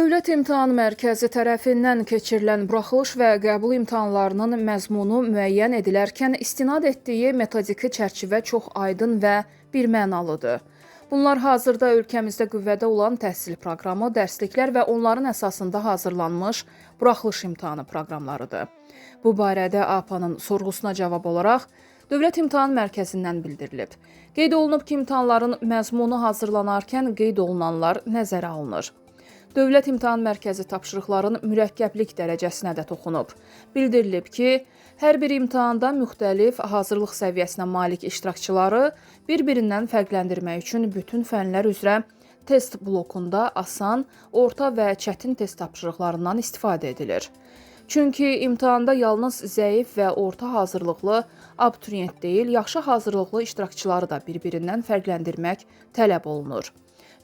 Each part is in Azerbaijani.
Dövlət İmtahan Mərkəzi tərəfindən keçirilən buraxılış və qəbul imtahanlarının məzmunu müəyyən edilərkən istinad etdiyi metodiki çərçivə çox aydın və birmənalıdır. Bunlar hazırda ölkəmizdə qüvvədə olan təhsil proqramı, dərsliklər və onların əsasında hazırlanmış buraxılış imtahanı proqramlarıdır. Bu barədə APA-nın sorğusuna cavab olaraq Dövlət İmtahan Mərkəzindən bildirilib. Qeyd olunub ki, imtahanların məzmunu hazırlanarkən qeyd olunanlar nəzərə alınır. Dövlət İmtahan Mərkəzi tapşırıqların mürəkkəblik dərəcəsinə də toxunub. Bildirilib ki, hər bir imtahanda müxtəlif hazırlıq səviyyəsinə malik iştirakçıları bir-birindən fərqləndirmək üçün bütün fənlər üzrə test blokunda asan, orta və çətin test tapşırıqlarından istifadə edilir. Çünki imtahanda yalnız zəif və orta hazırlıqlı abituriyent deyil, yaxşı hazırlıqlı iştirakçıları da bir-birindən fərqləndirmək tələb olunur.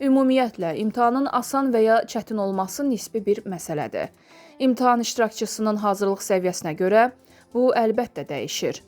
Ümumiyyətlə, imtahanın asan və ya çətin olması nisbi bir məsələdir. İmtahan iştirakçısının hazırlıq səviyyəsinə görə bu əlbəttə dəyişir.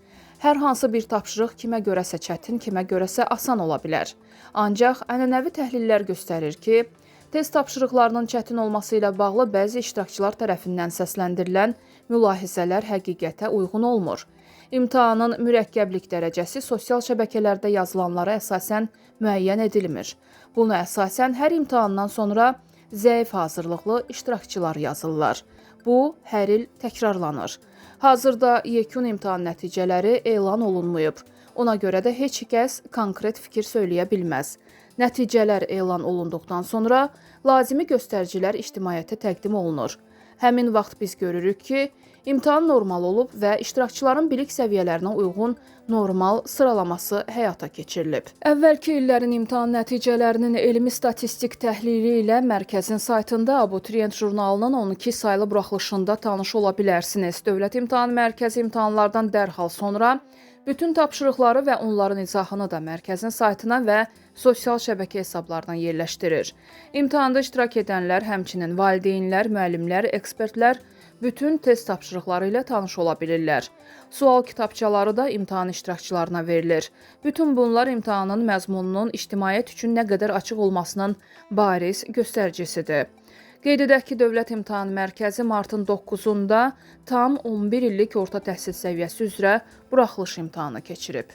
Hər hansı bir tapşırıq kimə görəsə çətin, kimə görəsə asan ola bilər. Ancaq ənənəvi təhlillər göstərir ki, test tapşırıqlarının çətin olması ilə bağlı bəzi iştirakçılar tərəfindən səsləndirilən mülahizələr həqiqətə uyğun olmur. İmtahanın mürəkkəblik dərəcəsi sosial şəbəkələrdə yazılanlara əsasən müəyyən edilmir. Buna əsasən hər imtahandan sonra zəif hazırlıqlı iştirakçılar yazırlar. Bu, hər il təkrarlanır. Hazırda yekun imtahan nəticələri elan olunmayıb. Ona görə də heç kəs konkret fikir söyləyə bilməz. Nəticələr elan olunduqdan sonra lazımi göstəricilər ictimaiyyətə təqdim olunur. Həmin vaxt biz görürük ki, imtahan normal olub və iştirakçıların bilik səviyyələrinə uyğun normal sıralaması həyata keçirilib. Əvvəlki illərin imtahan nəticələrinin elmi statistik təhlili ilə mərkəzin saytında Abituriyent jurnalının 12 saylı buraxılışında tanış ola bilərsiniz. Dövlət İmtahan Mərkəzi imtahanlardan dərhal sonra bütün tapşırıqları və onların izahını da mərkəzin saytına və sosial şəbəkə hesablarına yerləşdirir. İmtahanda iştirak edənlər, həmçinin valideynlər, müəllimlər, ekspertlər bütün test tapşırıqları ilə tanış ola bilirlər. Sual kitabçaları da imtahan iştirakçılarına verilir. Bütün bunlar imtahanın məzmununun ictimaiyyət üçün nə qədər açıq olmasının bariz göstəricisidir. Qeyd edək ki, Dövlət İmtahan Mərkəzi martın 9-da tam 11 illik orta təhsil səviyyəsi üzrə buraxılış imtahanı keçirib.